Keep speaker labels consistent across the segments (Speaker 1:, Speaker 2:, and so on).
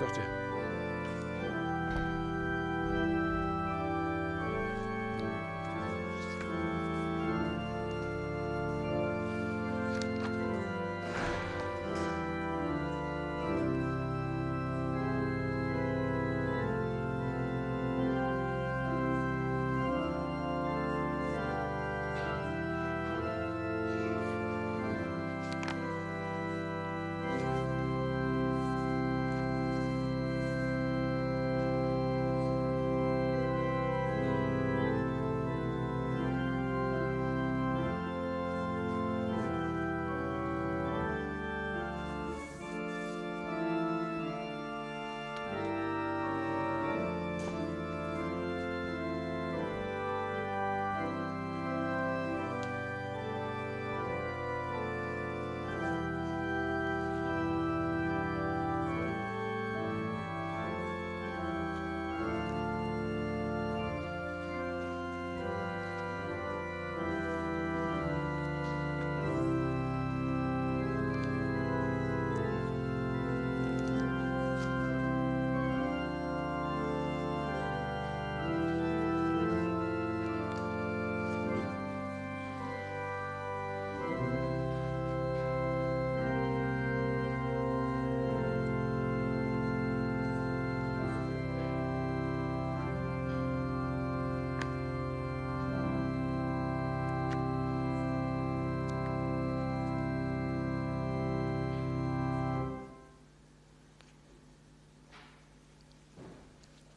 Speaker 1: Diolch ti.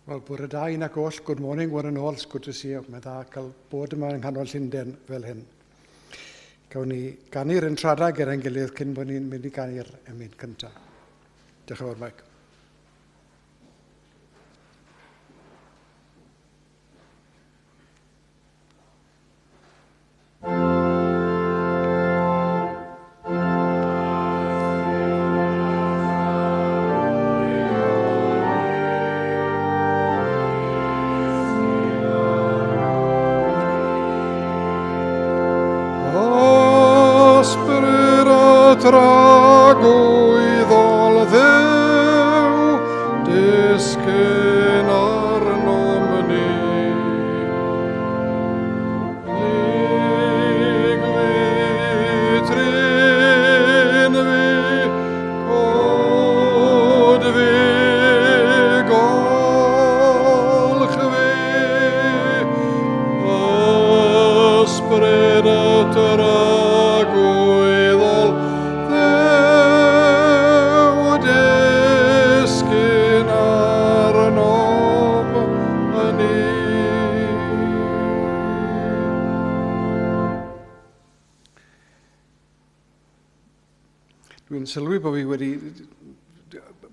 Speaker 1: Wel, bore da un ac oll, good morning one and all, it's good to see you. Mae'n dda cael bod yma yng nghanol Llundain fel hyn. Gawn ni ganu'r entrada gyda'n gilydd cyn bod ni'n mynd i ganu'r emyn cyntaf. Diolch yn fawr, Mike.
Speaker 2: Tragwyddol Dduw, disgyn arnom ni. Plyg fi, trin fi, cod fi, golch fi, ysbryd y tragwyddol Dduw, disgyn arnom ni.
Speaker 1: Dwi'n sylwi bod fi wedi...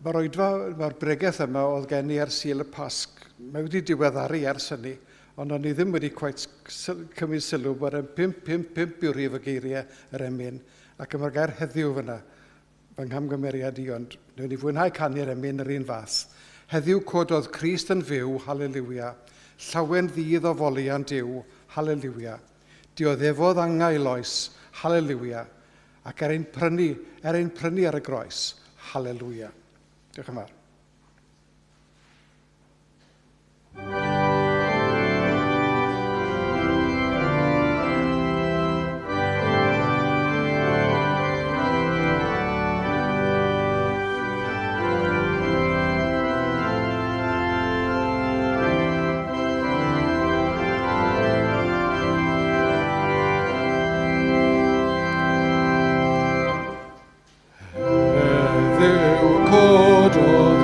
Speaker 1: Mae'r oedfa, mae'r bregeth yma oedd gen i ers Sul y Pasg. Mae wedi diweddaru ers hynny, ond o'n i ddim wedi cweit cymryd sylw bod e'n 5, 5, 5 yw rhif y geiriau yr emyn, ac mae'r gair heddiw fyna, fy nghamgymeriad i, ond wnawn ni fwynhau canu'r emyn yr un fath. Heddiw cododd Crist yn fyw, haleliwia, llawen ddydd o foliant yw, haleliwia. Dioddefodd angau loes, haleliwia, ac er ein prynu ar y groes, haleliwia. Diolch yn fawr.
Speaker 2: Heddiw cododd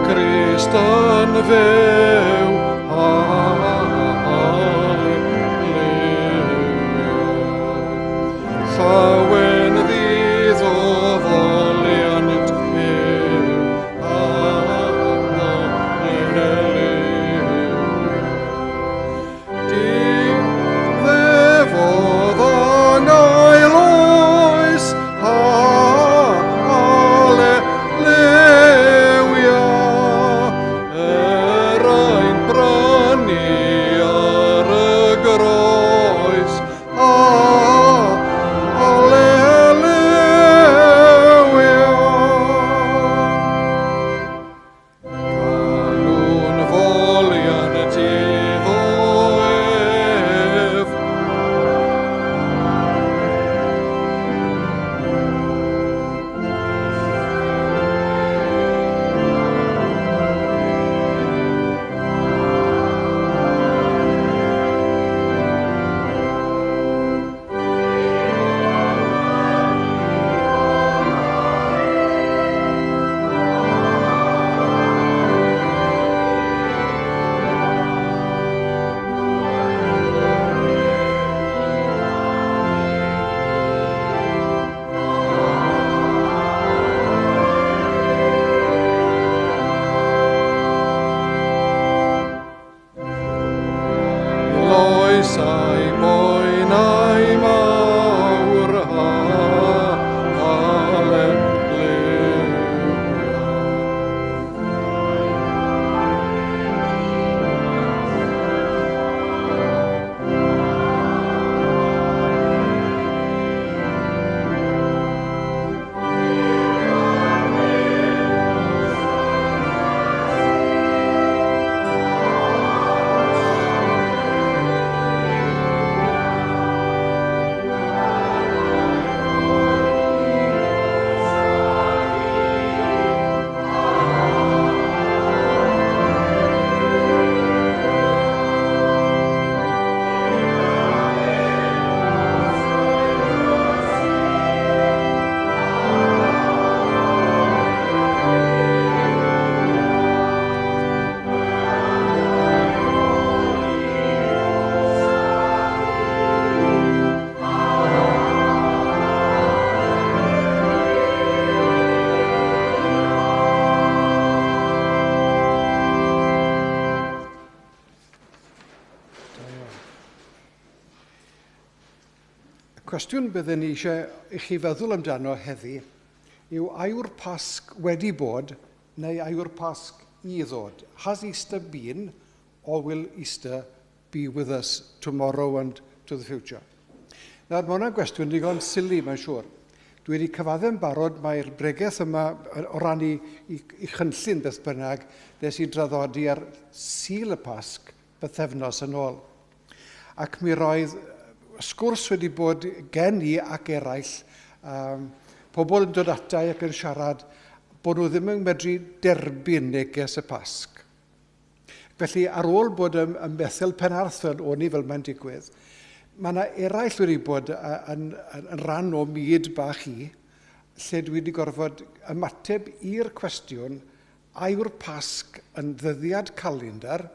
Speaker 1: Y cwestiwn byddwn ni eisiau i chi feddwl amdano heddi yw a yw'r Pasg wedi bod neu a yw'r Pasg i ddod? Has Easter been or will Easter be with us tomorrow and to the future? Nawr, mae hwnna'n gwestiwn digon silly, mae'n siŵr. Dwi wedi cyfaddau'n barod mae'r bregeth yma o ran i, i, i chynllun beth bynnag nes i draddodi ar Sul y Pasg bythefnos yn ôl. Ac mi roedd sgwrs wedi bod gen i ac eraill, um, pobl yn dod atai ac yn siarad bod nhw ddim yn medru derbyn neges y Pasg. Felly, ar ôl bod ym, ym Methel Penarth fel o'n i fel mae'n digwydd, mae yna eraill wedi bod yn, yn, yn rhan o myd bach i, lle dwi wedi gorfod ymateb i'r cwestiwn a yw'r Pasg yn ddyddiad calendar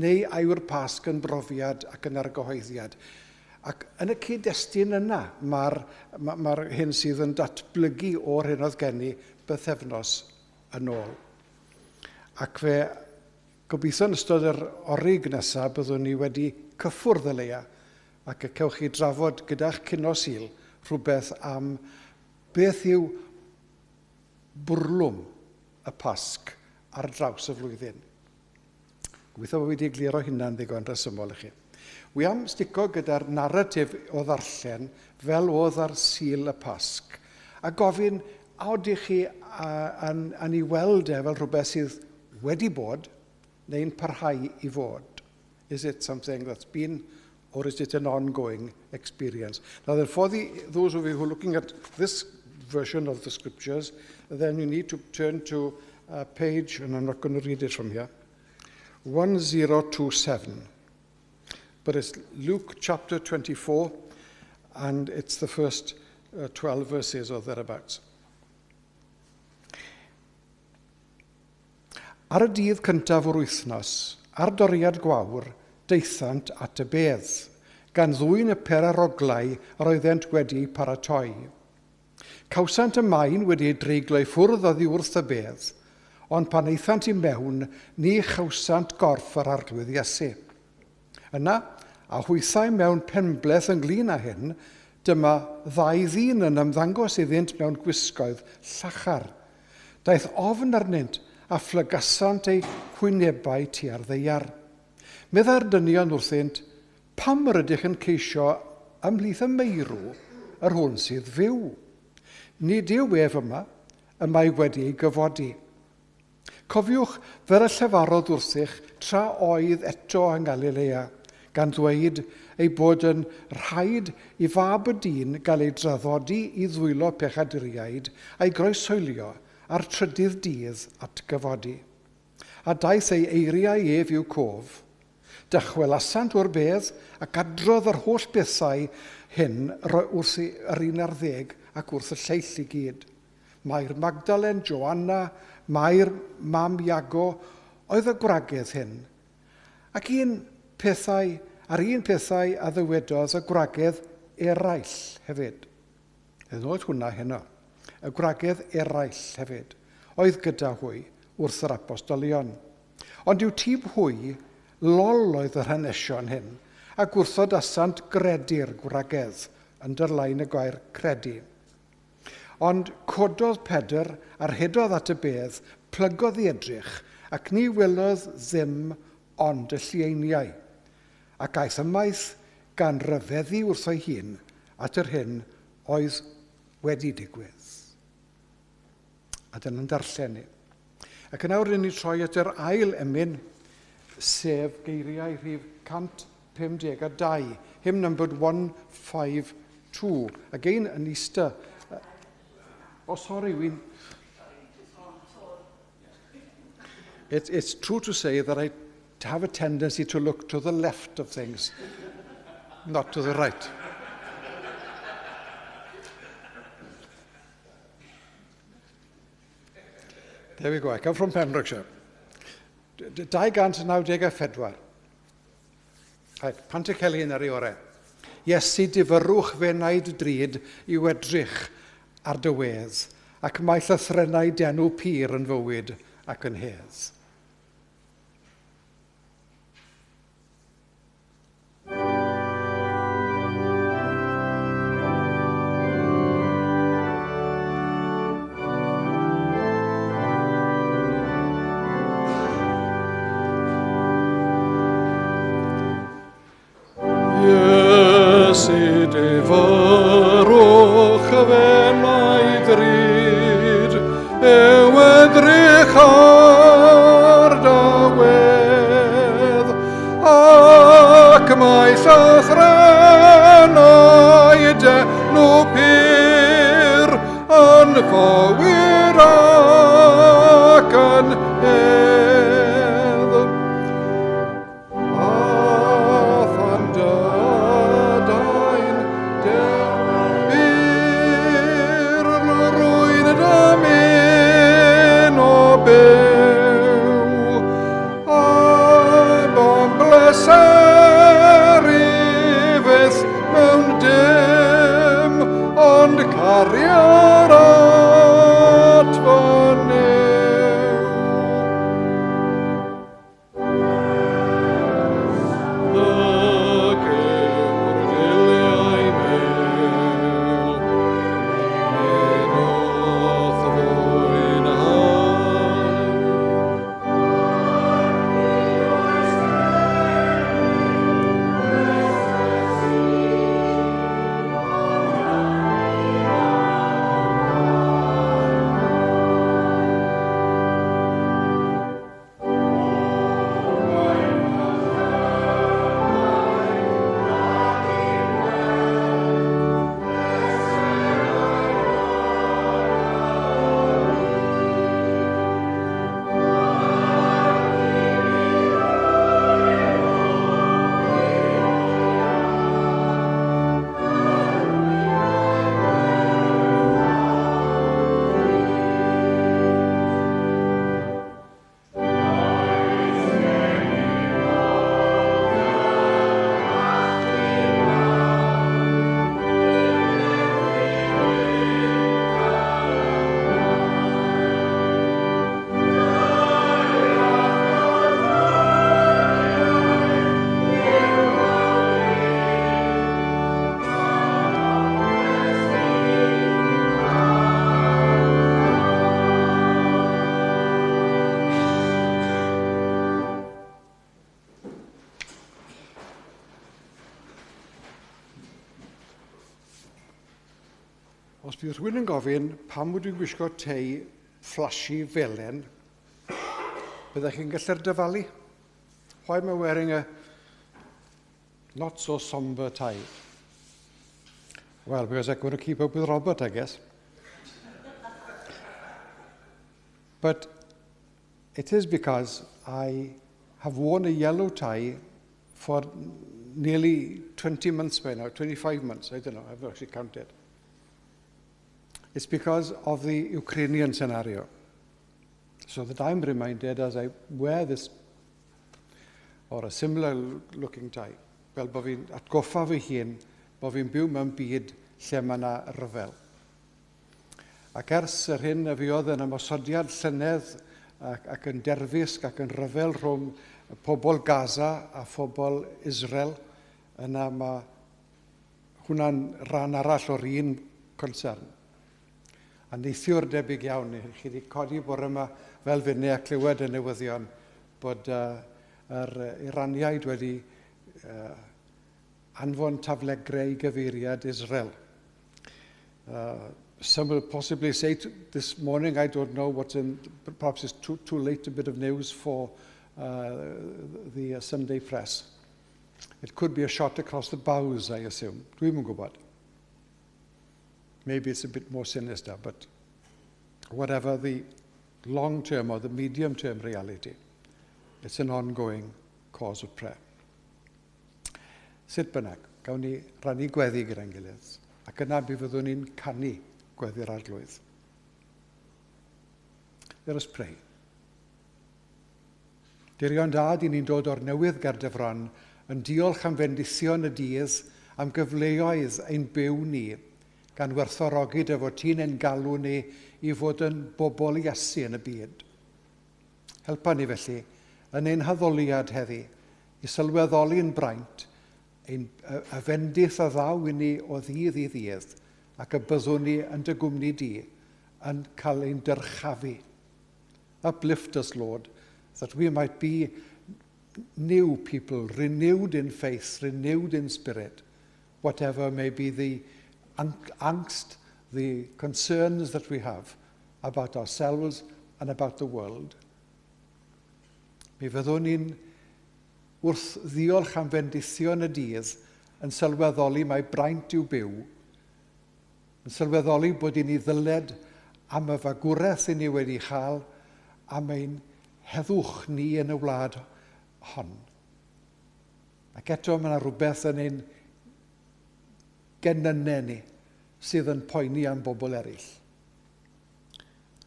Speaker 1: neu a yw'r Pasg yn brofiad ac yn argyhoeddiad. Ac yn y cyd-destun yna, mae'r ma, ma hyn sydd yn datblygu o'r hyn oedd gen i bythefnos yn ôl. Ac fe gobeithio yn ystod yr orig nesaf byddwn ni wedi cyffwrdd y leia ac y cewch chi drafod gyda'ch cino Sul rhywbeth am beth yw bwrlwm y Pasg ar draws y flwyddyn. Gobeithio bod wedi egluro hynna'n ddigon rhesymol i chi. Wi am stico gyda'r naratif o ddarllen fel oedd ar Sul y Pasg a gofyn a odych chi yn, yn ei weld e fel rhywbeth sydd wedi bod neu'n parhau i fod. Is it something that's been or is it an ongoing experience? Now then for the, those of you who are looking at this version of the scriptures, then you need to turn to page, and I'm not going to read it from here, 1027. But it's Luke chapter 24, and it's the first 12 verses or thereabouts. Ar y dydd cyntaf o'r wythnos, ar doriad gwawr, daethant at y bedd, gan ddwyn y peraroglau yr oeddent wedi eu paratoi. Cawsant y maen wedi ei dreiglo i ffwrdd oddi wrth y bedd, ond pan aethant i mewn, ni chawsant gorff yr arglwydd Iesu. Yna, a hwythau mewn penbleth ynglyn â hyn, dyma ddau ddyn yn ymddangos iddynt mewn gwisgoedd llachar. Daeth ofn arnynt a phlygasant eu hwynebau tua'r ddaear. Meddai'r dynion wrthynt, pam yr ydych yn ceisio ymhlith y meirw yr hwn sydd fyw? Nid yw ef yma, y mae wedi ei gyfodi. Cofiwch fel y llefarodd wrthych tra oedd eto yng Nghalilea, gan ddweud ei bod yn rhaid i fab y dyn gael ei draddodi i ddwylo pechaduriaid a'i groeshoelio a'r trydydd dydd atgyfodi. A daeth ei eiriau ef i'w cof. Dychwelasant o'r bedd ac adrodd yr holl bethau hyn wrth yr 11 ac wrth y lleill i gyd. Mair Magdalen, Joanna, Mair, mam Iago, oedd y gwragedd hyn. Ac un pethau, a'r un pethau a ddywedodd y gwragedd eraill hefyd. Oedd hwnna heno. Y gwragedd eraill hefyd, oedd gyda hwy wrth yr apostolion. Ond i'w tîb hwy, lol oedd yr hanesion hyn, a gwrthodasant gredu'r gwragedd, underline y gair credu. Ond cododd Pedr a rhedodd at y bedd, plygodd i edrych, ac ni welodd ddim ond y llieiniau. Ac aeth ymaith gan ryfeddu wrtho'i hun at yr hyn oedd wedi digwydd. A dyna'n darllen ni. Ac yn awr ni troi at yr ail emyn, sef geiriau rhif 152, hymn number 152. Again, an Easter. Oh, sorry, we... It's true to say that I have a tendency to look to the left of things, not to the right. There we go, I come from Pembrokeshire. 294. Right, Pantycelyn ar ei orau. Iesu difyrrwch fenaid drud i'w edrych ar dy wedd, ac mae llythrennau d'enw pur yn fywyd ac yn hedd.
Speaker 2: Ac mae llythrennau d'enw pur yn gywir ac yn hedd. A than dydain byr rwy'n dymuno byw a bo'n bleser i fyth mewn dim ond cariad at fy Nuw. Nac yw'r diliau mel, nid o'th fwynhau.
Speaker 1: Os bydd rhywun yn gofyn pam wyt dwi'n gwisgo tei flashy felen, byddech chi'n gallu'r dyfalu. Why am I wearing a not so somber tie? Well, because I'm going to keep up with Robert, I guess. But it is because I have worn a yellow tie for nearly 20 months by now, 25 months, I don't know, I've actually counted. It's because of the Ukrainian scenario. So that I'm reminded as I wear this or a similar looking tie, fel bod fi'n atgoffa fy hun bod fi'n byw mewn byd lle mae yna ryfel. Ac ers yr hyn y fuodd yn ymosodiad llynedd ac yn derfysg ac yn ryfel rhwng pobl Gaza a phobl Israel, yna mae hwnna'n rhan arall o'r un concern. A neithiwr debyg iawn, chi wedi codi bore yma fel finne a clywed y newyddion bod yr Iraniaid wedi anfon taflegrau i gyfeiriad Israel. Some will possibly say this morning, I don't know what's in, perhaps it's too late a bit of news for the Sunday press. It could be a shot across the bows, I assume. Dwi'm yn gwybod. Maybe it's a bit more sinister, but whatever the long-term or the medium-term reality, it's an ongoing cause of prayer. Sut bynnag, gawn ni rannu gweddi gyda'n gilydd, ac yna mi fyddwn ni'n canu gweddi'r Arglwydd. Let us pray. Dirion Dad, i ni'n dod o'r newydd ger dy fron, yn diolch am fendithion y dydd, am gyfleoedd ein byw ni, gan werthfawrogi dy fod ti'n ein galw ni i fod yn bobl Iesu yn y byd. Helpa ni felly, yn ein haddoliad heddi, i sylweddoli'n braint, ein, y fendith a ddaw i ni o ddydd i ddydd, ac y byddwn ni yn dy gwmni di yn cael ein dyrchafu. Uplift us, Lord, that we might be new people, renewed in faith, renewed in spirit, whatever may be the angst, the concerns that we have about ourselves and about the world. Mi fyddwn ni'n wrth ddiolch am fendithion y dydd, yn sylweddoli mai braint yw byw, yn sylweddoli bod i ni ddyled am y fagwraeth i ni wedi chael, am ein heddwch ni yn y wlad hon. Ac eto mae yna rhywbeth yn ein genynnau ni sydd yn poeni am bobl eraill.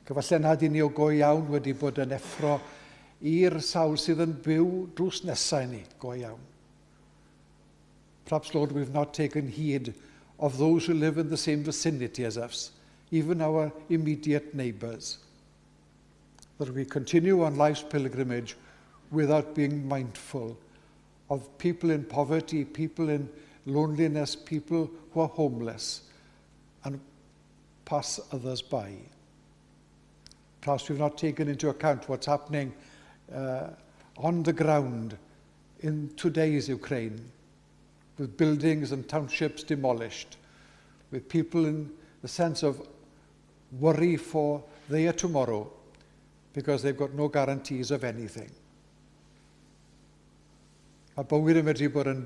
Speaker 1: Ac efallai nad i ni o go iawn wedi bod yn effro i'r sawl sydd yn byw drws nesau ni, go iawn. Perhaps, Lord, we've not taken heed of those who live in the same vicinity as us, even our immediate neighbours. That we continue on life's pilgrimage without being mindful of people in poverty, people in loneliness, people who are homeless, and pass others by. Perhaps we've not taken into account what's happening on the ground in today's Ukraine, with buildings and townships demolished, with people in the sense of worry for their tomorrow because they've got no guarantees of anything. Mae bywyd yn medru bod yn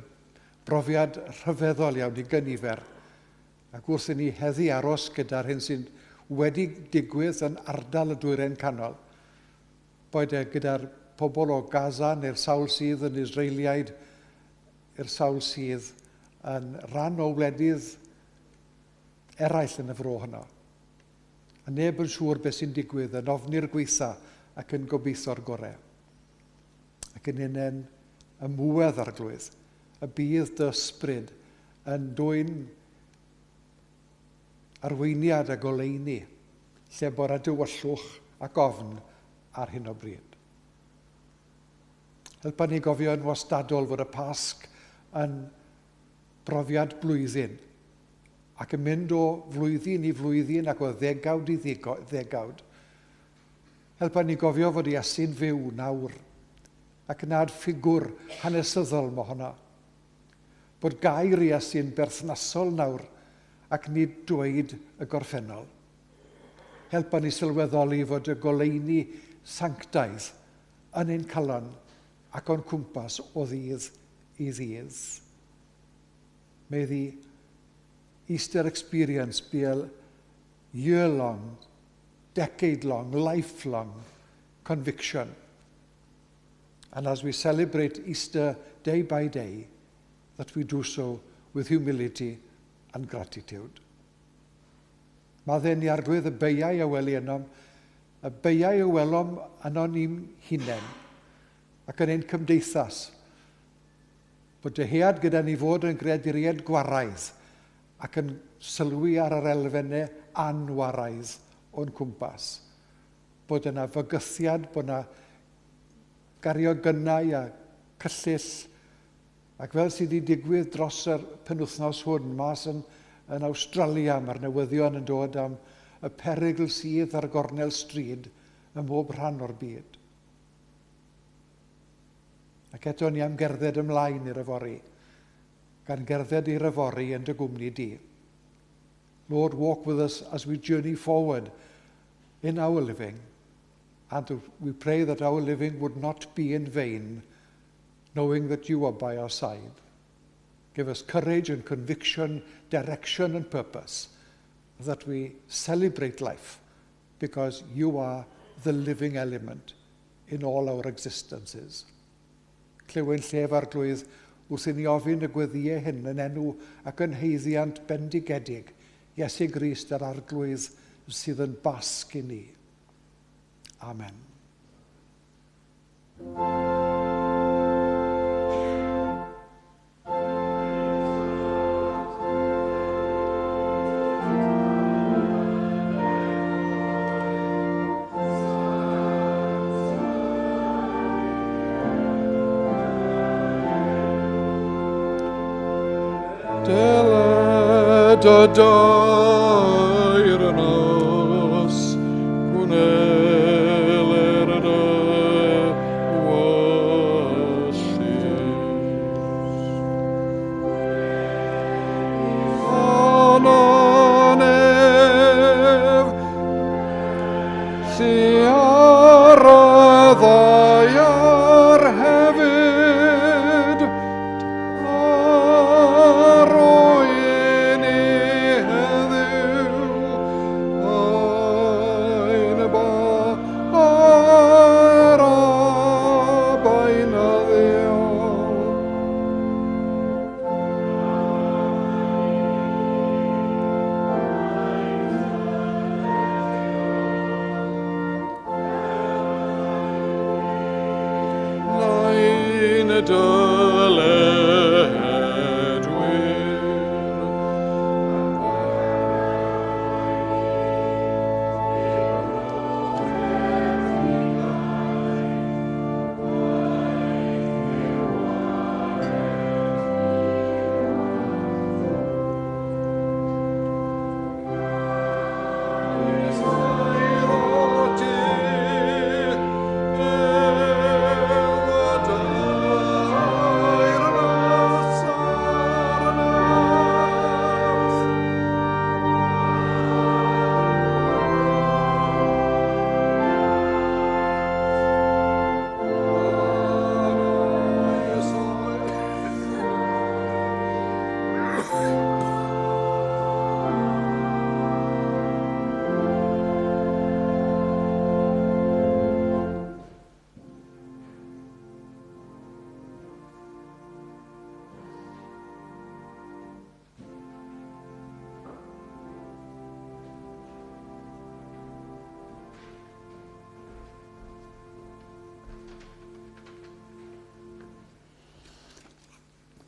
Speaker 1: brofiad rhyfeddol iawn i gynifer. Ac wrth i ni heddi aros gyda'r hyn sy'n wedi digwydd yn ardal y Dwyrain Canol, boed e gyda'r pobl o Gaza neu'r sawl sydd yn Israeliaid, i'r sawl sydd yn rhan o wledydd eraill yn y fro honno. A neb yn siŵr beth sy'n digwydd, yn ofni'r gwaetha ac yn gobeithio'r gorau. Ac yn unen ymwedd Arglwydd, y bydd dy ysbryd yn dwyn arweiniad a goleuni lle bod 'na dywyllwch ac ofn ar hyn o bryd. Helpa ni gofio yn wastadol fod y Pasg yn brofiad blwyddyn ac yn mynd o flwyddyn i flwyddyn ac o ddegawd i ddegawd. Helpa ni gofio fod Iesu'n fyw nawr ac nad ffigwr hanesyddol mohono. Bod gair Iesu'n berthnasol nawr ac nid dweud y gorffennol. Helpa ni sylweddoli fod y goleuni sanctaidd yn ein calon ac o'n cwmpas o ddydd i ddydd. May the Easter experience be a year-long, decade-long, lifelong conviction. And as we celebrate Easter day by day, that we do so with humility and gratitude. Maddau ni Arglwydd y beiau a weli ynom, y beiau a welom yno ni'n hunain ac yn ein cymdeithas. Bod dyhead gyda ni fod yn greaduriaid gwaraidd ac yn sylwi ar yr elfennau anwaraidd o'n cwmpas. Bod yna fygythiad, bod yna gario gynnau a cyllyll, ac fel sydd wedi digwydd dros yr penwythnos hwn, mas yn Awstralia, mae'r newyddion yn dod am y perygl sydd ar gornel stryd ym mhob rhan o'r byd. Ac eto ni am gerdded ymlaen i'r yfory, gan gerdded i'r yfory yn dy gwmni di. Lord, walk with us as we journey forward in our living, and we pray that our living would not be in vain, knowing that you are by our side. Give us courage and conviction, direction and purpose, that we celebrate life because you are the living element in all our existences. Clyw ein llef Arglwydd wrth i ni ofyn y gweddïau hyn yn enw ac yn haeddiant bendigedig Iesu Grist yr Arglwydd sydd yn Basg i ni. Amen.
Speaker 2: Deled y deyrnas, gwneler dy ewyllys. Yn y nef, sy ar y ddaear hefyd.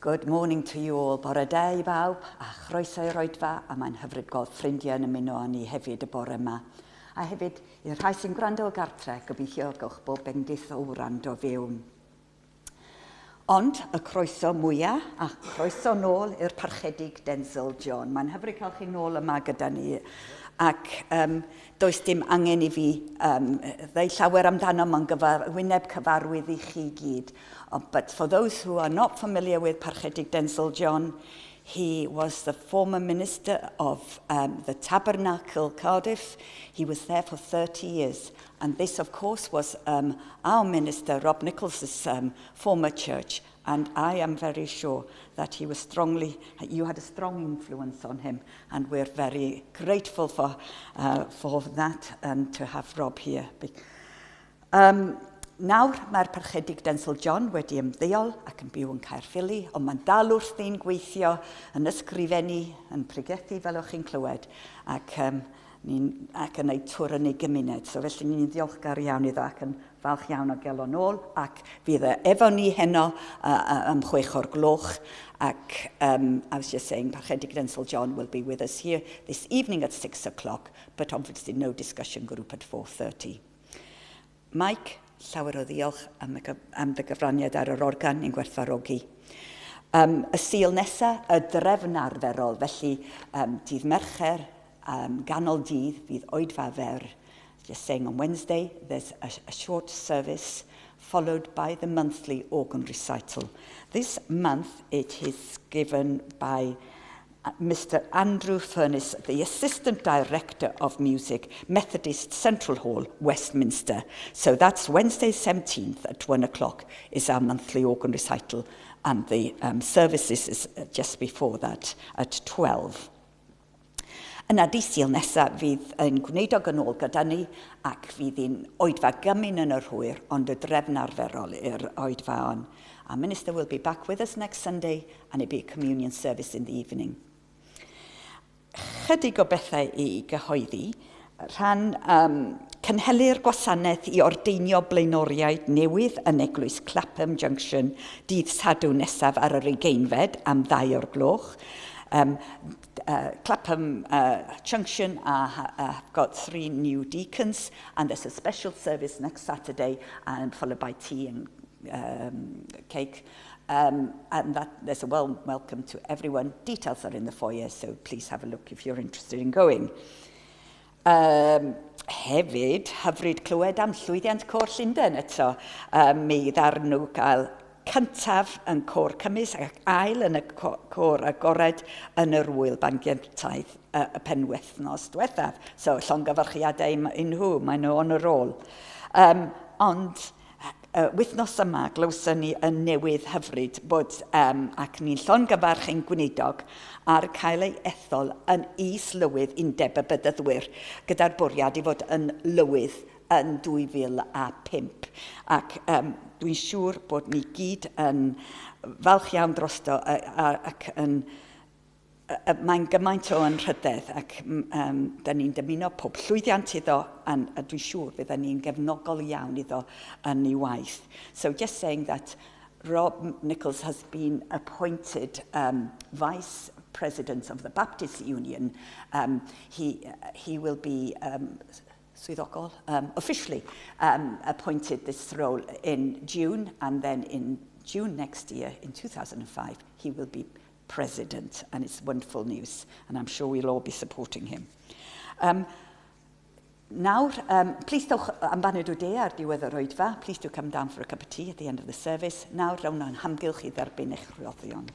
Speaker 3: Good morning to you all. Bore da i bawb, a chroeso i'r oedfa, a mae'n hyfryd gweld ffrindiau yn ymuno â ni hefyd y bore yma. A hefyd, i'r rhai sy'n gwrando o gartre, gobeithio gawch bob bendith o wrando fewn. Ond y croeso mwyaf, a chroeso nôl i'r parchedig Denzel John. Mae'n hyfryd cael chi nôl yma gyda ni. Ac does dim angen i fi ddeud llawer amdano, mae'n wyneb cyfarwydd i chi gyd. But for those who are not familiar with Parchedig Denzel John, he was the former minister of the Tabernacle, Cardiff. He was there for 30 years. And this, of course, was our minister, Rob Nichols' former church. And I am very sure that you had a strong influence on him. And we're very grateful for that and to have Rob here. Nawr mae'r parchedig Denzel John wedi ymddeol ac yn byw yn Caerffili, ond mae'n dal wrthi'n gweithio, yn ysgrifennu, yn pregethu fel o'ch chi'n clywed, ac yn ei tŵr yn ei gymuned. So felly ni'n ddiolchgar iawn iddo ac yn falch iawn o gael o nôl, ac fydd e efo ni heno am 6 o'r gloch. Ac I was just saying, Parchedig Denzel John will be with us here this evening at 6 o'clock, but obviously no discussion group at 4:30. Mike, llawer o ddiolch am dy gyfraniad ar yr organ, ni'n gwerthfawrogi. Y Sul nesaf, y drefn arferol, felly dydd Mercher, ganol dydd, fydd oedfa fer. Just saying, on Wednesday, there's a short service followed by the monthly organ recital. This month it is given by Mr. Andrew Furness, the Assistant Director of Music, Methodist Central Hall, Westminster. So that's Wednesday 17th at 1 o'clock is our monthly organ recital, and the services is just before that at 12. Yna dydd Sul nesaf fydd yn gwneudog yn ôl gyda ni ac fydd hi'n oedfa gymun yn yr hwyr, ond y drefn arferol i'r oedfa on. Our minister will be back with us next Sunday and it'll be a communion service in the evening. Chydig o bethau i gyhoeddi. Rhan cynhelir gwasanaeth i ordeinio blaenoriaid newydd yn Eglwys Clapham Junction dydd Sadwrn nesaf ar yr 20fed am 2 o'r gloch. Clapham Junction have got three new deacons, and there's a special service next Saturday, and followed by tea and cake. And that there's a warm welcome to everyone. Details are in the foyer, so please have a look if you're interested in going. Hefyd, hyfryd clywed am llwyddiant Côr Llundain eto. Mi ddaru nhw gael cyntaf yn côr cymysg ac ail yn y côr agored yn yr ŵyl Bangiantaidd y penwythnos diwethaf. So, llongyfarchiadau i nhw, maen nhw on a roll. Ond wythnos yma glywson ni yn newydd hyfryd bod ac ni'n llongyfarch ein gweinidog ar cael ei ethol yn is-lywydd Undeb y Bedyddwyr gyda'r bwriad i fod yn lywydd yn 2005. Ac dwi'n siŵr bod ni gyd yn falch iawn drosto ac yn mae'n gymaint o anrhydedd ac da ni'n dymuno pob llwyddiant iddo a dwi'n siŵr fydda ni'n gefnogol iawn iddo yn ei waith. So just saying that Rob Nichols has been appointed Vice President of the Baptist Union. He will be swyddogol, officially appointed this role in June, and then in June next year, in 2005, he will be president, and it's wonderful news, and I'm sure we'll all be supporting him. Nawr, please dewch am baned o de ar diwedd yr oedfa. Please do come down for a cup of tea at the end of the service. Nawr, rown o'n hamgylch i dderbyn eich rhoddion.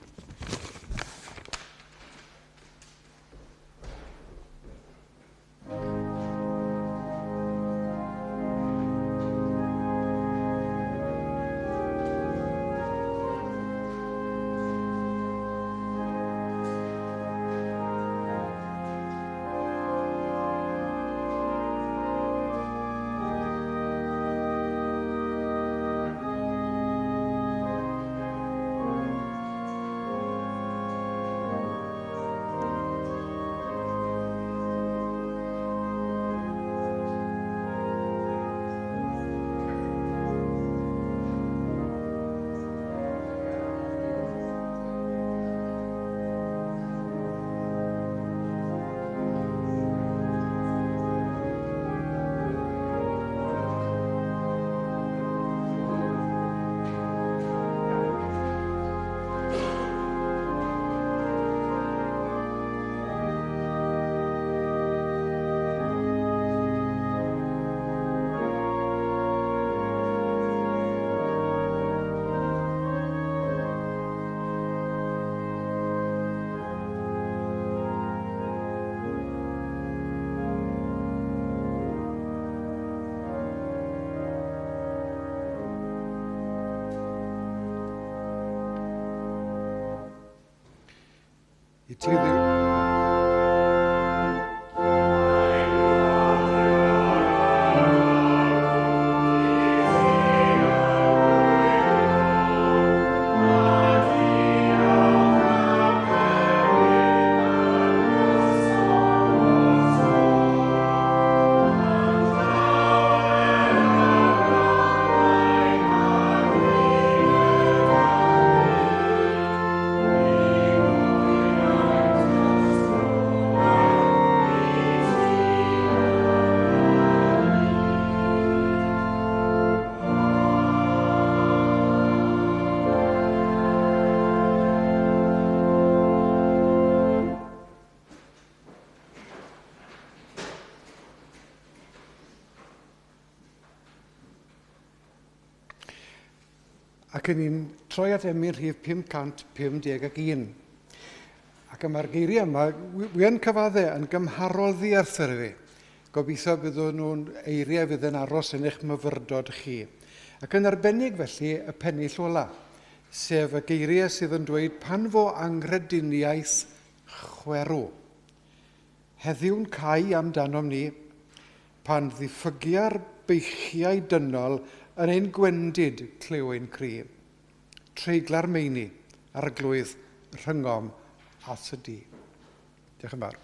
Speaker 1: I ti ddiw... Ac yn ni'n troi at emyn rhif 551. Ac mae'r geiriau yma, wi yn cyfadde yn gymharol ddierthr i fi. Gobeithio byddwn nhw'n eiriau fydd yn aros yn eich myfyrdod chi. Ac yn arbennig felly y pennill ola, sef y geiriau sydd yn dweud pan fo anghrediniaeth chwerw. Heddiw'n cau amdanom ni, pan ddiffygia'r beichiau dynol yn ein gwendid clyw ein cri. Treigla'r meini, arglwydd rhyngom a tydi. Diolch yn fawr.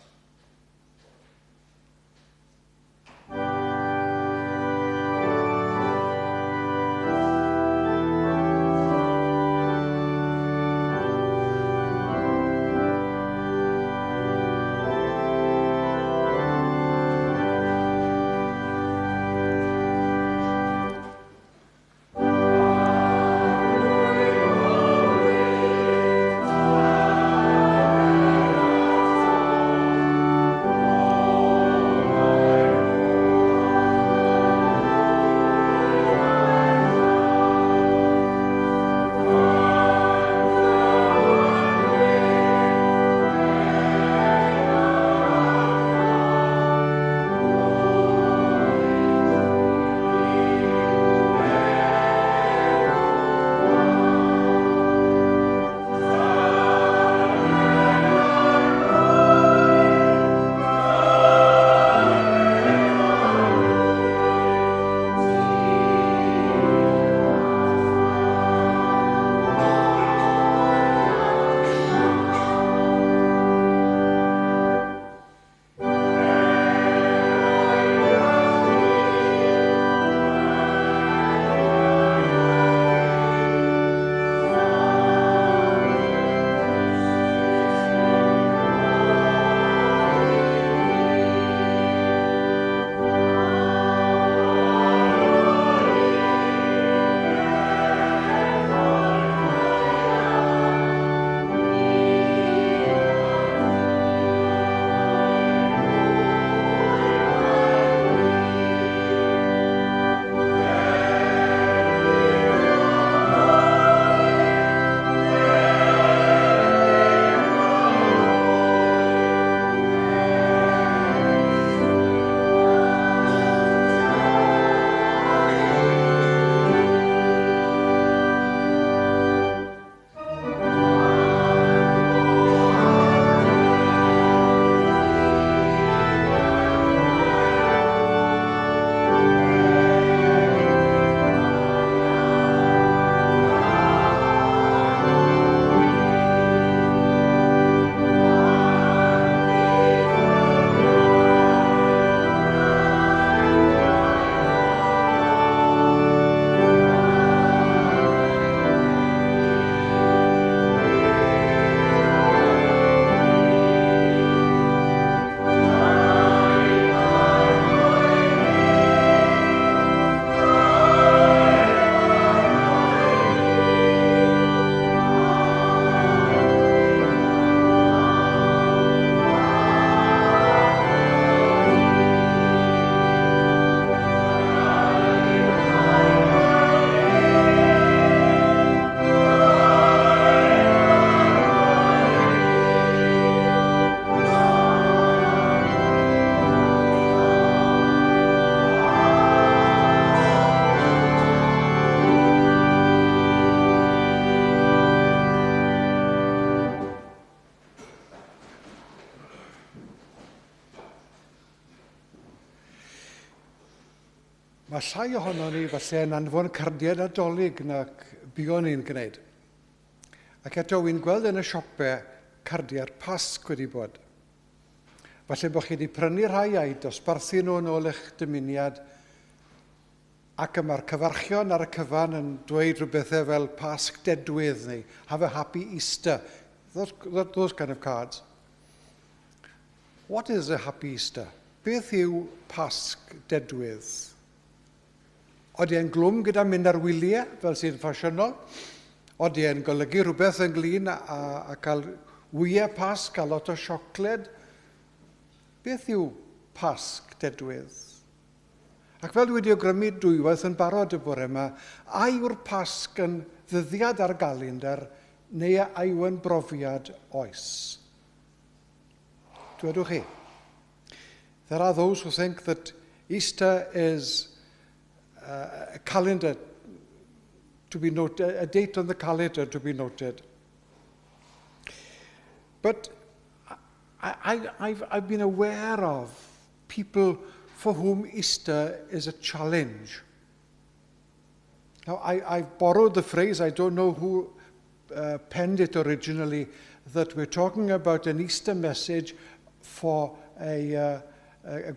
Speaker 1: Mae llai ohono ni falle yn anfon cardiau Nadolig nac buon ni'n gwneud. Ac eto, wy'n gweld yn y siopau cardiau'r Pasg wedi bod. Falle bod chi wedi prynu rhai a'u dosbarthu nhw yn ôl eich dymuniad, ac y mae'r cyfarchion ar y cyfan yn dweud rhywbethau fel Pasg dedwydd neu Have a happy Easter. Those kind of cards. What is a happy Easter? Beth yw Pasg dedwydd? Oeddi e'n glwm gyda mynd ar wyliau, fel sy'n ffasiynol? Oeddi e'n golygu rhywbeth ynglyn â cael wyau Pasg a lot o siocled? Beth yw Pasg dedwydd? Ac fel dwi wedi awgrymu dwywaith yn barod y bore yma, a yw'r Pasg yn ddyddiad ar galendr neu a yw yn brofiad oes? Dwedwch chi. There are those who think that Easter is a calendar to be noted, a date on the calendar to be noted. But I've been aware of people for whom Easter is a challenge. Now, I've borrowed the phrase, I don't know who penned it originally, that we're talking about an Easter message for a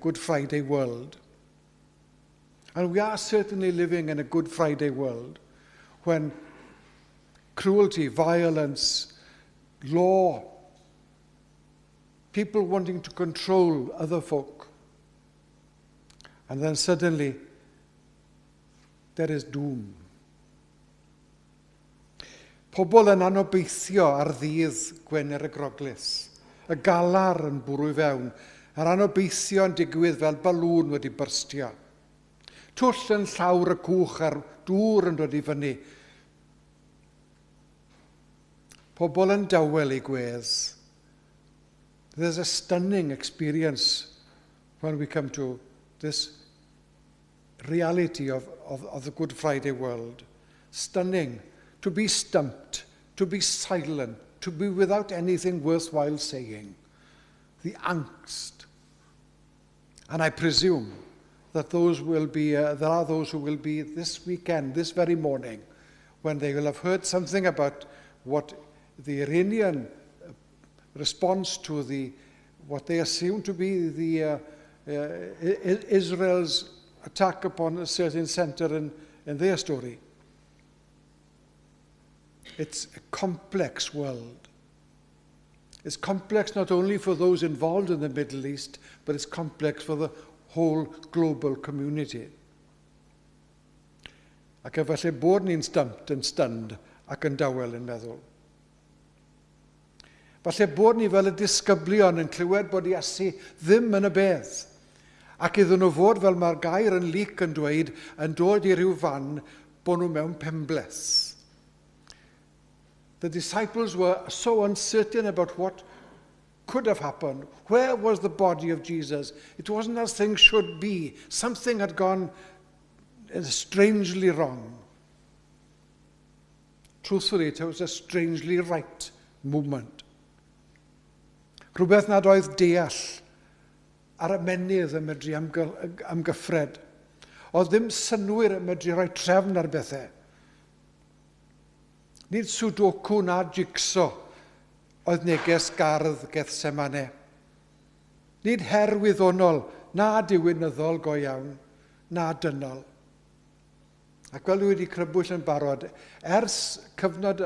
Speaker 1: Good Friday world. And we are certainly living in a Good Friday world when cruelty, violence, law, people wanting to control other folk, and then suddenly there is doom. Pobl yn anobeithio ar ddydd Gwener y Groglith, y galar yn bwrw i fewn, a'r anobeithio yn digwydd fel balŵn wedi byrstio. Twll yn llawr y cwch a'r dŵr yn dod i fyny. Pobl yn dawel eu gwedd. There's a stunning experience when we come to this reality of the Good Friday world. Stunning. To be stumped, to be silent, to be without anything worthwhile saying. The angst. And I presume that there are those who will be this weekend, this very morning, when they will have heard something about what the Iranian response to what they assume to be the Israel's attack upon a certain center in their story. It's a complex world. It's complex not only for those involved in the Middle East, but it's complex for the whole global community. Ac efallai bod ni'n stumped, yn stunned ac yn dawel yn meddwl. Falle bod ni fel y disgyblion yn clywed bod Iesu ddim yn y bedd. Ac iddyn nhw fod, fel mae'r gair yn Luc yn dweud, yn dod i ryw fan bod nhw mewn penbleth. The disciples were so uncertain about what could have happened. Where was the body of Jesus? It wasn't as things should be. Something had gone strangely wrong. Truthfully, it was a strangely right movement. Rhywbeth nad oedd deall ar ymennydd yn medru amgyffred. Oedd ddim synwyr yn medru rhoi trefn ar bethau. Nid sudoku na jigsaw oedd neges gardd Gethsemane. Nid her wyddonol na diwinyddol go iawn, na dynol. Ac fel dwi wedi crybwyll yn barod, ers cyfnod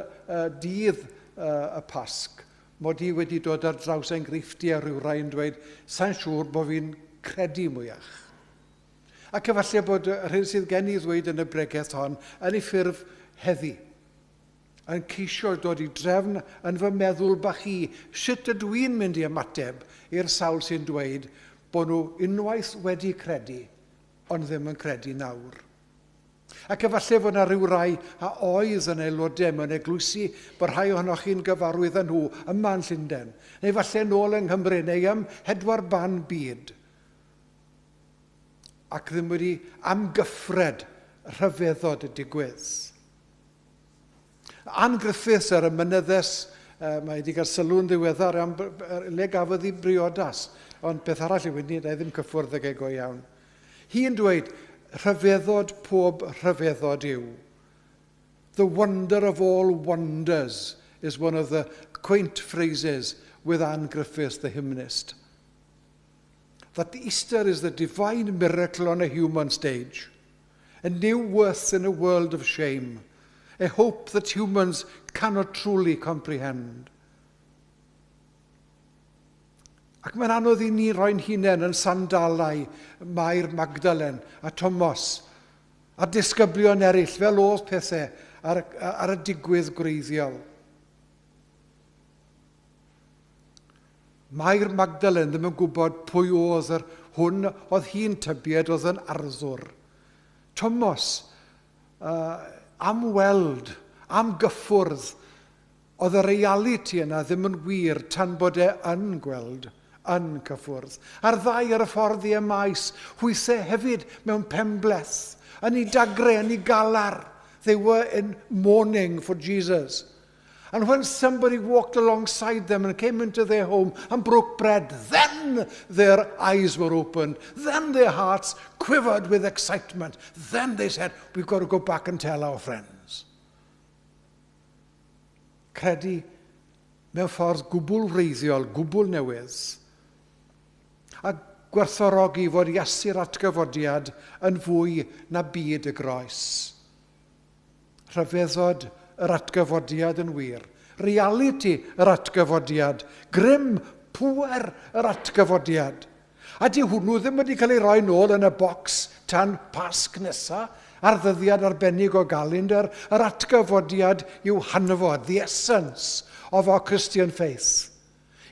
Speaker 1: dydd y Pasg, mod i wedi dod ar draws enghreifftiau rhyw rai yn dweud, "Sa'n siŵr bod fi'n credu mwyach." Ac efallai bod yr hyn sydd gen i ddweud yn y bregeth hon yn ei ffurf heddi, yn ceisio dod i drefn yn fy meddwl bach i, sut ydw i'n mynd i ymateb i'r sawl sy'n dweud bod nhw unwaith wedi credu, ond ddim yn credu nawr. Ac efallai fod yna rhyw rai a oedd yn aelodau mewn eglwysi bod rhai ohonoch chi'n gyfarwydd â nhw yma yn Llundain, neu falle nôl yng Nghymru, neu ym mhedwar ban byd, ac ddim wedi amgyffred rhyfeddod y digwydd. Ann Griffiths ar y mynyddes, mae wedi cael sylw'n ddiweddar am le gafodd ei briodas, ond beth arall yw hynny, na i ddim cyffwrdd ag e go iawn. Hi'n dweud, rhyfeddod pob rhyfeddod yw. The wonder of all wonders is one of the quaint phrases with Anne Griffiths, the hymnist. That Easter is the divine miracle on a human stage, a new worth in a world of shame, a hope that humans cannot truly comprehend. Ac mae'n anodd i ni roi'n hunain yn sandalau Mair Magdalen a Tomos a disgyblion eraill fel oedd pethau ar, ar y digwydd gwreiddiol. Mair Magdalen ddim yn gwybod pwy oedd yr hwn oedd hi'n tybied oedd yn arddwr. Tomos, am weld, am gyffwrdd, Oedd y realiti yna ddim yn wir tan bod e yn gweld, yn cyffwrdd. A'r ddau ar y ffordd i Emaus, hwythau hefyd mewn penbleth, yn ei dagre, yn ei galar. They were in mourning for Jesus. And when somebody walked alongside them and came into their home and broke bread, then their eyes were opened. Then their hearts quivered with excitement. Then they said, we've got to go back and tell our friends. Credu mewn ffordd gwbl wreiddiol, gwbl newydd, a gwerthfawrogi fod Iesu'r atgyfodiad yn fwy na byd y groes. Rhyfeddod yr atgyfodiad yn wir, realiti yr atgyfodiad, grym, pŵer yr atgyfodiad. A di hwnnw ddim wedi cael ei roi nôl yn y bocs tan Pasg nesa, ar ddyddiad arbennig o galendr, yr atgyfodiad yw hanfod, the essence of our Christian faith.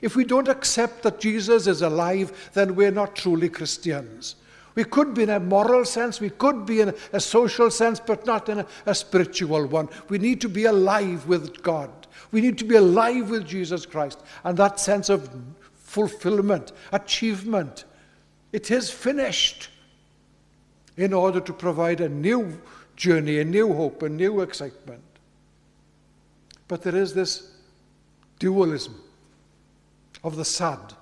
Speaker 1: If we don't accept that Jesus is alive, then we're not truly Christians. We could be in a moral sense, we could be in a social sense, but not in a spiritual one. We need to be alive with God. We need to be alive with Jesus Christ. And that sense of fulfillment, achievement, it is finished in order to provide a new journey, a new hope, a new excitement. But there is this dualism of the sad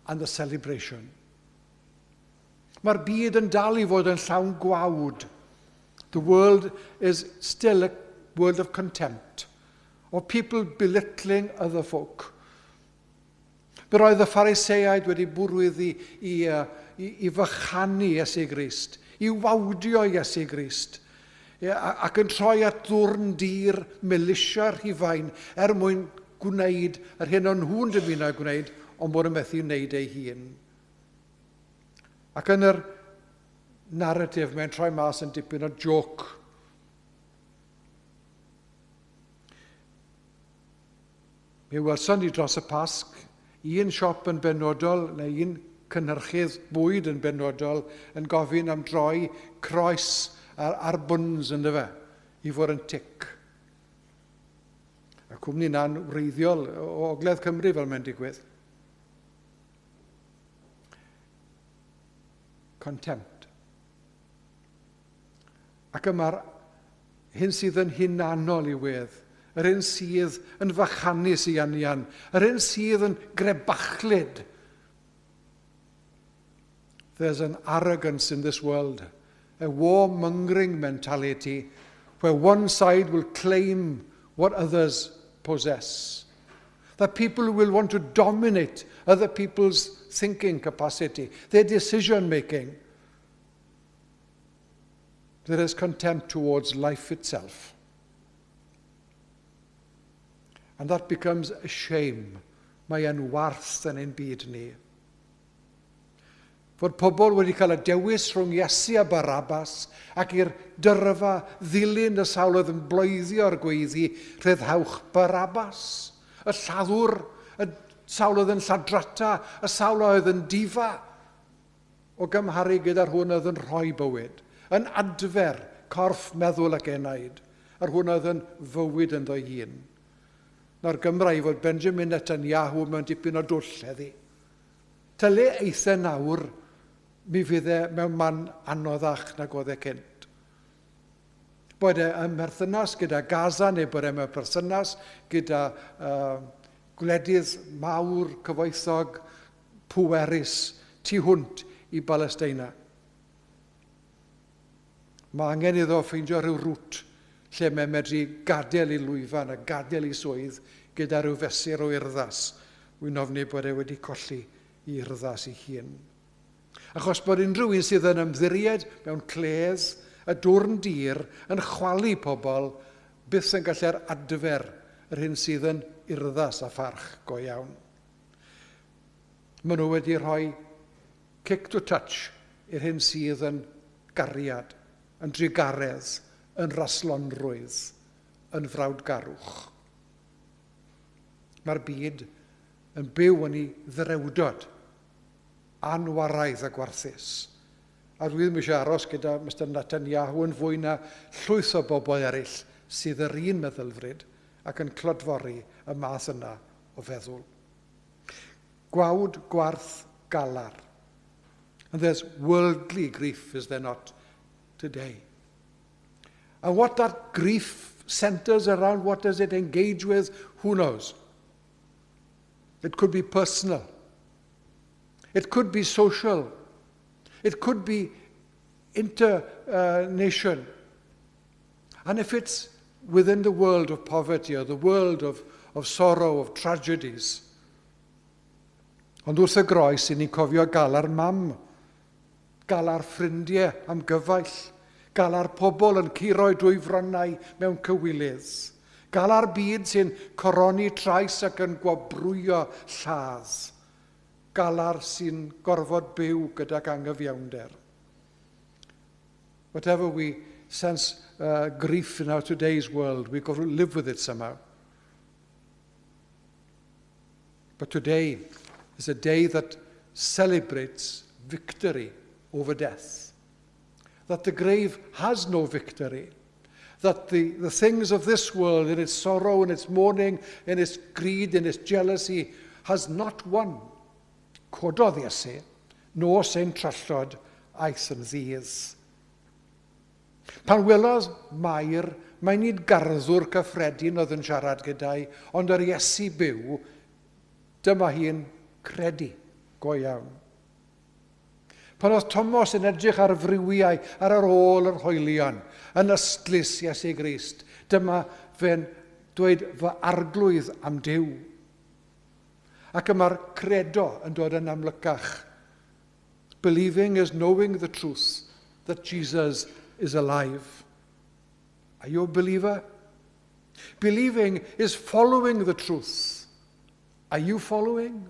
Speaker 1: and the celebration. Mae'r byd yn dal i fod yn llawn gwawd. The world is still a world of contempt, of people belittling other folk. But oedd y Phariseaid wedi bwrw iddi i, i, i fychanu Iesu Grist, i wawdio Iesu Grist, ac yn troi at ddwrn dir militia Rhufain er mwyn gwneud yr hyn o'n nhw'n dymuno gwneud, ond bod yn methu wneud ei hun. Ac yn yr narratif, mae'n troi mas yn dipyn o joc. Mi welson ni dros y Pasg un siop yn benodol, neu un cynhyrchydd bwyd yn benodol, yn gofyn am droi croes ar, ar buns ynddo fe, i fod yn tic. Y cwmni na'n wreiddiol o Ogledd Cymru fel mae'n digwydd. Contempt. Ac yma'r hyn sydd yn hunanol i wedd, yr hyn sydd yn fychanus i anian, yr hyn sydd yn grebachlyd. There's an arrogance in this world, a warmongering mentality where one side will claim what others possess. That people will want to dominate other people's thinking capacity, their decision making. There is contempt towards life itself. And that becomes a shame. Mae e'n warth yn ein byd ni. Fod pobl wedi cael y dewis rhwng Iesu a Barabbas ac i'r dyrfa ddilyn y sawl oedd yn bloeddio'r gweiddi rhyddhawch Barabbas, y lladdwr, y sawl oedd yn lladrata, y sawl oedd yn difa, o gymharu gyda'r hwn oedd yn rhoi bywyd, yn adfer corff, meddwl ac enaid, yr hwn oedd yn fywyd ynddo hun. Na'r Gymra i fod Benjamin Netanyahu mewn dipyn o dwll heddi. Ta le eith e nawr, mi fydd e mewn man anoddach nag oedd e cynt. Bod e ym mherthynas gyda Gaza neu bod e mewn perthynas gyda gwledydd mawr, cyfoethog, pwerus tu hwnt i Balesteina. Mae angen iddo ffeindio rhyw rwt lle mae'n medru gadael ei lwyfan a gadael ei swydd gyda rhyw fesur o urddas. Wy'n ofni bod e wedi colli ei urddas ei hun. Achos bod unrhyw un sydd yn ymddiried mewn cledd, y dwrn dir, yn chwalu pobl, byth yn gallu'r adfer yr hyn sydd yn urddas a pharch go iawn. Maen nhw wedi rhoi kick to touch i'r hyn sydd yn gariad, yn drugaredd, yn raslonrwydd, yn frawdgarwch. Mae'r byd yn byw yn ei ddrewdod, anwaraidd a gwarthus. A dwi ddim eisiau aros gyda Mr Netanyahu yn fwy na llwyth o bobl eraill sydd yr un meddylfryd ac yn clodfori y math yna o feddwl. Gwawd, gwarth, galar. And there's worldly grief, is there not, today? And what that grief centers around, what does it engage with, who knows? It could be personal. It could be social. It could be inter-nation. And if it's within the world of poverty or the world of sorrow, of tragedies, ond wrth y groes, i ni'n cofio galar mam, galar ffrindiau am gyfaill, galar pobl yn curo dwy fronnau mewn cywilydd, galar byd sy'n coroni trais ac yn gwobrwyo lladd, galar sy'n gorfod byw gydag angyfiawnder. Whatever we sense grief in our today's world, we've got to live with it somehow. But today is a day that celebrates victory over death. That the grave has no victory. That the things of this world, in its sorrow, in its mourning, in its greed, in its jealousy, has not won. Cododd Iesu, nos ein trallod aeth yn ddydd. Pan welodd Mair, mae nid garddwr cyffredin oedd yn siarad gyda'i, ond yr Iesu byw, dyma hi'n credu go iawn. Pan oedd Thomas yn edrych ar friwiau ar yr ôl yr hoelion, yn ystlys Iesu Grist, dyma fe'n dweud fy arglwydd a'm Duw. Ac y mae'r credo yn dod yn amlycach. Believing is knowing the truth that Jesus is alive. Are you a believer? Believing is following the truth. Are you following?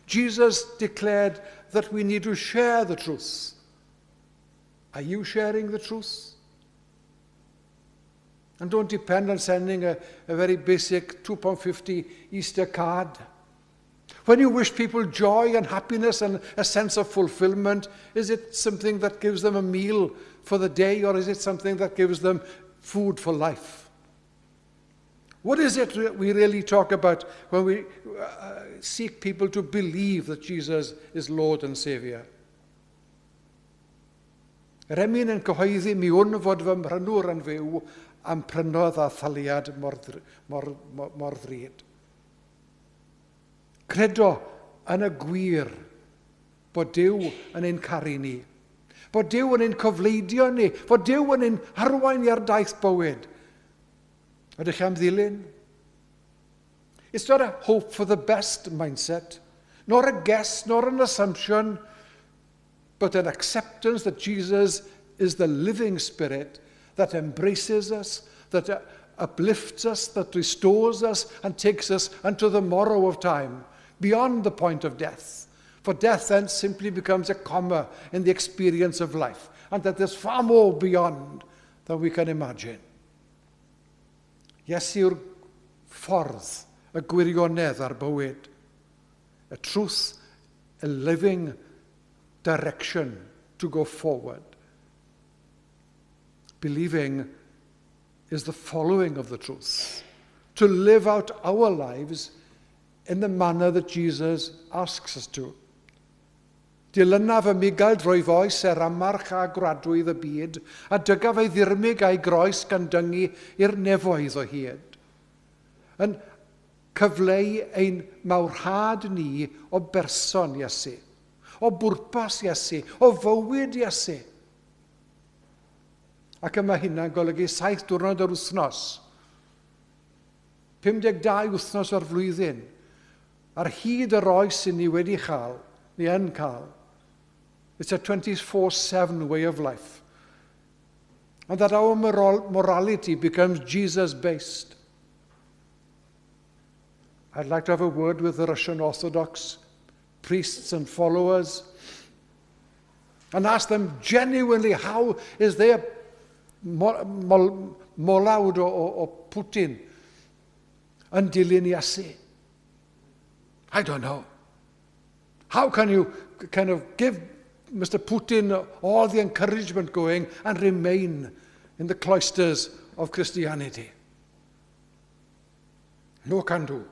Speaker 1: Jesus declared that we need to share the truth. Are you sharing the truth? And don't depend on sending a very basic £2.50 Easter card. When you wish people joy and happiness and a sense of fulfillment, is it something that gives them a meal for the day, or is it something that gives them food for life? What is it we really talk about when we seek people to believe that Jesus is Lord and Saviour? Yr emyn yn cyhoeddi mi wn fod fy mhrynwr yn fyw a'm prynodd â thaliad mor, mor, mor, mor ddrud. Credo yn y gwir bod Duw yn ein caru ni. Bod Duw yn ein cofleidio ni. Bod Duw yn ein harwain i ar daith bywyd. Ydych chi am ddilyn? It's not a hope for the best mindset, nor a guess, nor an assumption, but an acceptance that Jesus is the living spirit that embraces us, that uplifts us, that restores us, and takes us unto the morrow of time, beyond the point of death. For death then simply becomes a comma in the experience of life, and that there's far more beyond than we can imagine. Iesu yw'r ffordd, y gwirionedd a'r bywyd. A truth, a living direction to go forward. Believing is the following of the truth. To live out our lives in the manner that Jesus asks us to. Dilynaf y migael drwy foes er amarch a gwradwydd y byd, a dygaf ei ddirmyg a'i groes gan dyngu i'r nefoedd o hyd. Yn cyfleu ein mawrhad ni o berson Iesu, o bwrpas Iesu, o fywyd Iesu. Ac yma hynna'n golygu 7 diwrnod yr wythnos. 52 wythnos o'r flwyddyn. Ar hyd yr oes sy'n ni wedi chael, ni yn cael. It's a 24-7 way of life. And that our morality becomes Jesus-based. I'd like to have a word with the Russian Orthodox priests and followers and ask them genuinely, how is their molawd o Putin yn dilyn Iesu? I don't know. How can you kind of give Mr. Putin all the encouragement going and remain in the cloisters of Christianity? No can do.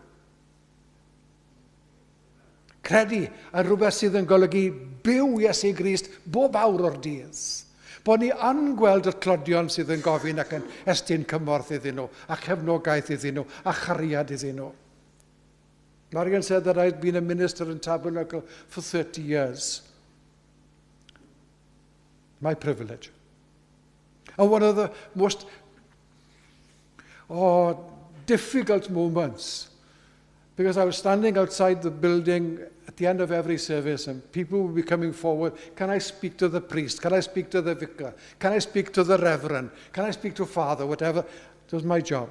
Speaker 1: Credu yn rhywbeth sydd yn golygu byw Iesu Grist bob awr o'r dydd. Bod ni yn gweld y tlodion sydd yn gofyn ac yn estyn cymorth iddyn nhw, a chefnogaeth iddyn nhw, a chariad iddyn nhw. Marian said that I'd been a minister in Tabernacle for 30 years. My privilege. And one of the most difficult moments, because I was standing outside the building at the end of every service and people would be coming forward. "Can I speak to the priest? Can I speak to the vicar? Can I speak to the reverend? Can I speak to father?" Whatever. It was my job.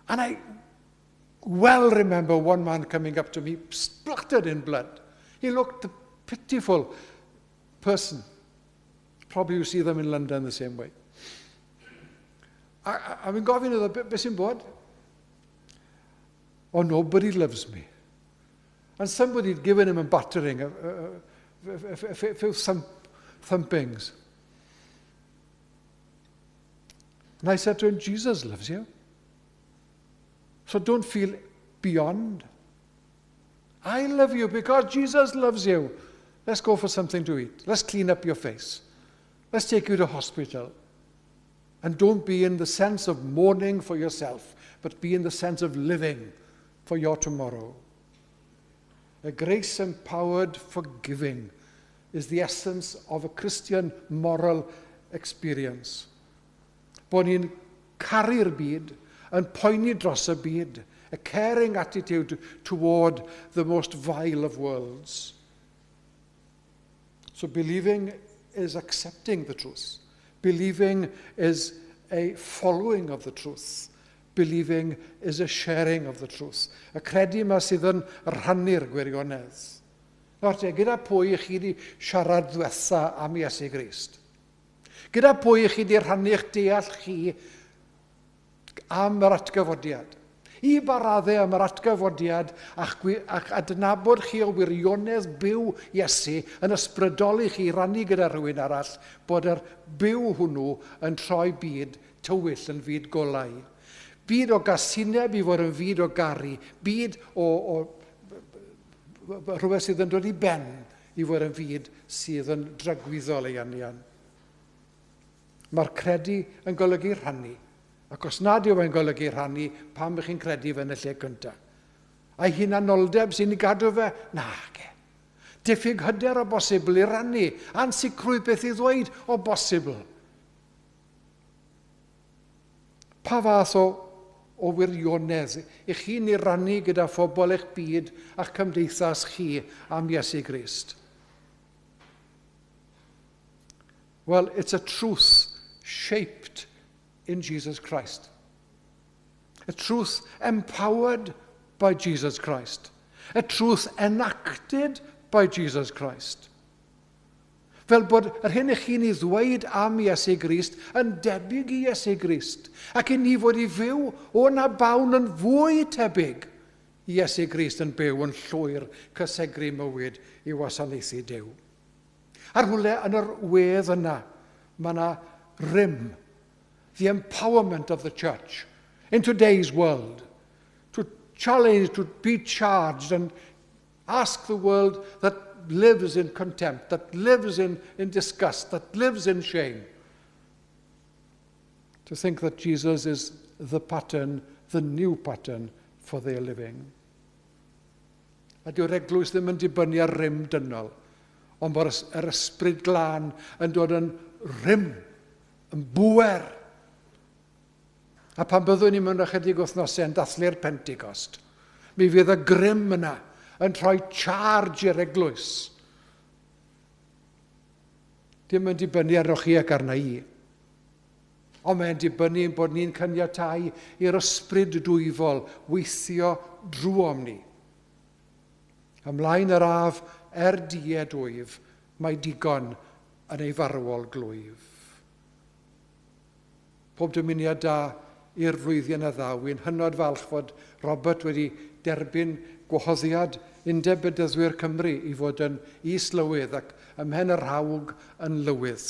Speaker 1: And I well remember one man coming up to me, splattered in blood. He looked a pitiful person. Probably you see them in London the same way. A fi'n gofyn iddo, "Beth sy'n bod?" "Oh, nobody loves me." And somebody had given him a battering, a few thumpings. And I said to him, "Jesus loves you. So don't feel beyond. I love you because Jesus loves you. Let's go for something to eat. Let's clean up your face. Let's take you to hospital. And don't be in the sense of mourning for yourself, but be in the sense of living for your tomorrow." A grace-empowered forgiving is the essence of a Christian moral experience. Bod ni'n caru'r byd, yn poeni dros y byd, a caring attitude toward the most vile of worlds. So believing is accepting the truth. Believing is a following of the truth. Believing is a sharing of the truth. Y credu yma sydd yn rhannu'r gwirionedd. Nawr te, gyda pwy i chi wedi siarad ddwetha am Iesu Grist? Gyda pwy i chi wedi rhannu'ch deall chi am yr atgyfodiad? I ba raddau am yr atgyfodiad a'ch adnabod chi o wirionedd byw Iesu yn ysbrydoli chi rannu gyda rhywun arall bod yr byw hwnnw yn troi byd tywyll yn fyd golau? Byd o gasineb i fod yn fyd o garu, byd o rhywbeth sydd yn dod i ben i fod yn fyd sydd yn dragwyddol ei anian. Mae'r credu yn golygu rhannu. Ac os nad yw e'n golygu rhannu, pam ych chi'n credu fe yn y lle cyntaf? A'i hunanoldeb sy'n ei gadw fe? Nage. Diffyg hyder o bosibl i rannu. Ansicrwydd beth i ddweud o bosibl. Pa fath o wirionedd i chi'n ei rannu gyda phobl eich byd a'ch cymdeithas chi am Iesu Grist? Well, it's a truth shaped in Jesus Christ. A truth empowered by Jesus Christ. A truth enacted by Jesus Christ. Fel bod yr hyn ych chi'n ei ddweud am Iesu Grist yn debyg i Iesu Grist. Ac i ni fod i fyw o na bawn yn fwy tebyg i Iesu Grist yn byw yn llwyr cysegru mywyd i wasanaethu Duw. A rhywle yn yr wedd yna, mae yna rym, the empowerment of the church in today's world, to challenge, to be charged and ask the world that lives in contempt, that lives in disgust, that lives in shame, to think that Jesus is the pattern, the new pattern for their living. A dyw'r eglwys ddim yn dibynnu ar rym dynol, ond bod yr Ysbryd Glân yn dod yn rym. Yn bŵer. A pan byddwn ni mewn ychydig wythnosau yn dathlu'r Pentecost, mi fydd y grym yna yn rhoi charge i'r eglwys. Dim yn dibynnu arnoch chi ac arna i. Ond mae'n dibynnu ein bod ni'n caniatáu i'r ysbryd dwyfol weithio drwom ni. Ymlaen yr af er died wyf, mae digon yn ei farwol glwyf. Pob dymuniad da i'r flwyddyn a ddaw. Wy'n hynod falch fod Robert wedi derbyn gwahoddiad Undeb Bedyddwyr Cymru i fod yn is-lywydd ac ym mhen y rhawg yn lywydd.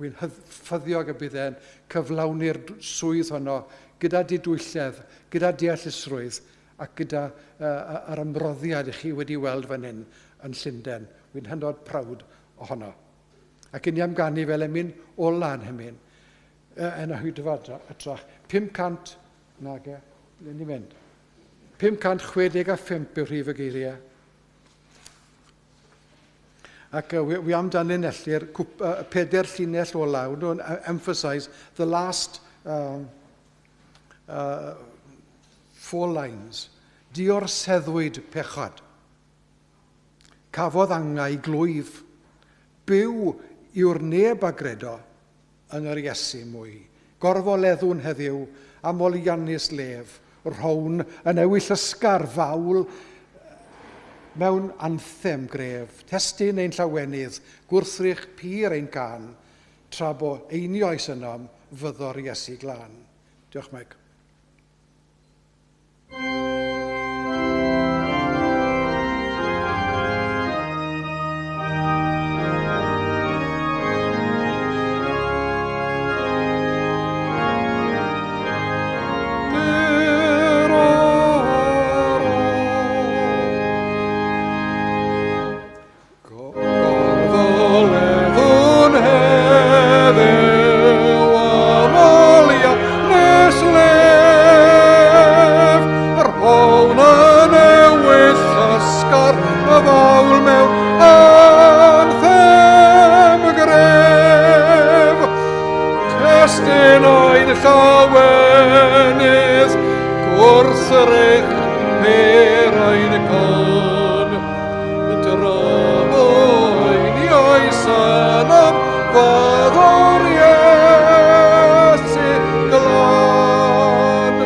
Speaker 1: Wy'n ffyddiog y bydd e'n cyflawni'r swydd honno gyda didwylledd, gyda deallusrwydd ac gyda yr ymroddiad i chi wedi weld fan hyn yn Llundain. Wy'n hynod proud ohono. Ac i ni am ganu fel emyn ola'n hymyn, yn y hwydfa ytrach. 500, nage, le ni mynd? 565 yw rhif y geiriau. Ac wi am danlinellu'r pedair llinell ola. We don't emphasize the last four lines. Diorseddwyd pechod. Cafodd angau glwyf. Byw yw'r neb a gredo yn yr Iesu mwy. Gorfoleddwn heddiw am oliannus lef. Rhown yn ewyllysgar fawl mewn anthem gref. Testun ein llawenydd, gwrthrych pur ein cân, tra bo einioes ynom fyddo'r Iesu glân. Diolch, Mike.
Speaker 2: Gorfoleddwn heddiw am oliannus lef, rhown yn ewyll ysgar y fawl mewn anthem gref. Testun ein llawenydd gwrthrych pur ein cân, Dramwyn i oes yn ymfaddor Iesu glân.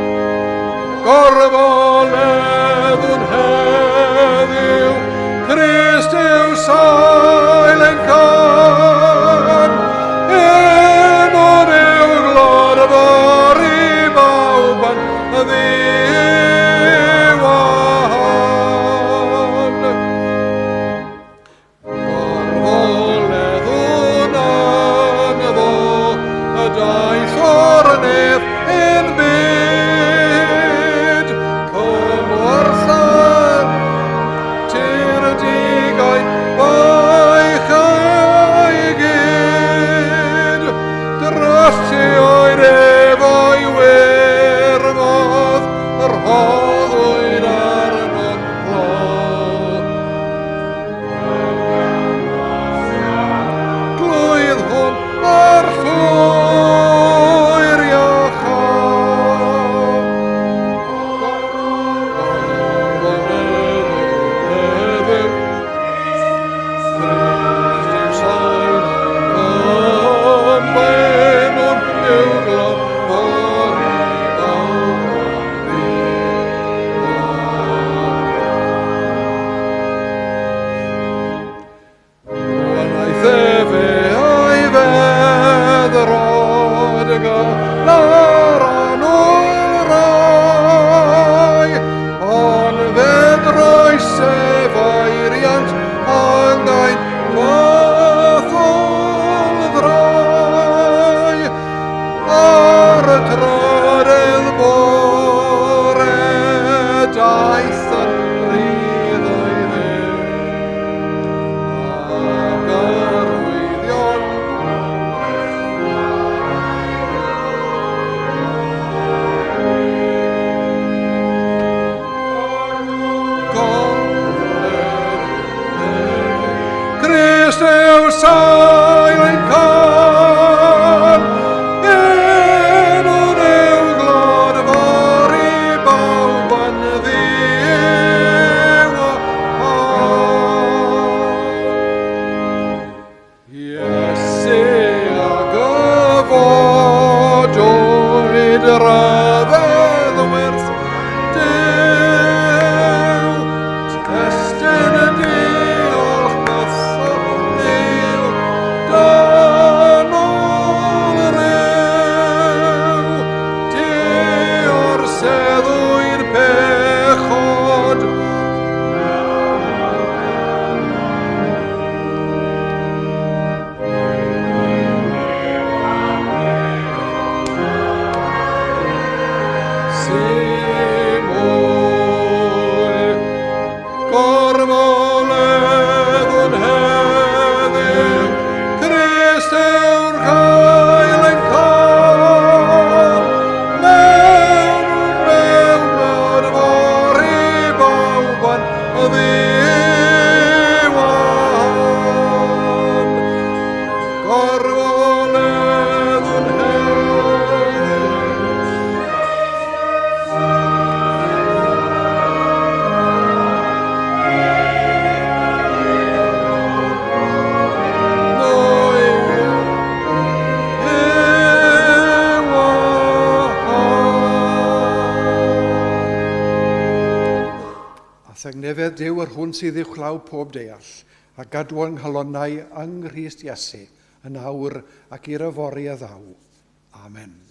Speaker 2: Gorfoleddwn heddiw, Crist yw sail ein cân. Un o'r yw glod y fory bawb yn ddiwan. Gorfoleddwn ynddo, y daith o'r nef yn byd. Cymorth ar tir y digain baich ei gyd. Dryllio'r efo'i wirfodd, yr rhoddwyd arno'n glo. Glwydd hwn a'r llwyr iachau. Gorfoleddwn heddiw, Crist yw sail ein cân, Maenwn yw glod fory bawb yn ddiwan. Gwnaeth efe a'i feddrod gyda'r annwyl rai, ond fe droes ef a'i riant angau'n fathol drai. Ar y trydydd bore daeth yn rhydd o'i dduw. Ac arwyddion Crist yw sail ein cân, ddiwan, gorfoleddwn heddiw. Mwy yw
Speaker 1: A thangnefedd Duw yr hwn sydd uwchlaw pob deall, a gadw yng nghalonnau yng Nghrist Iesu, yn awr ac i'r yfory a ddaw. Amen.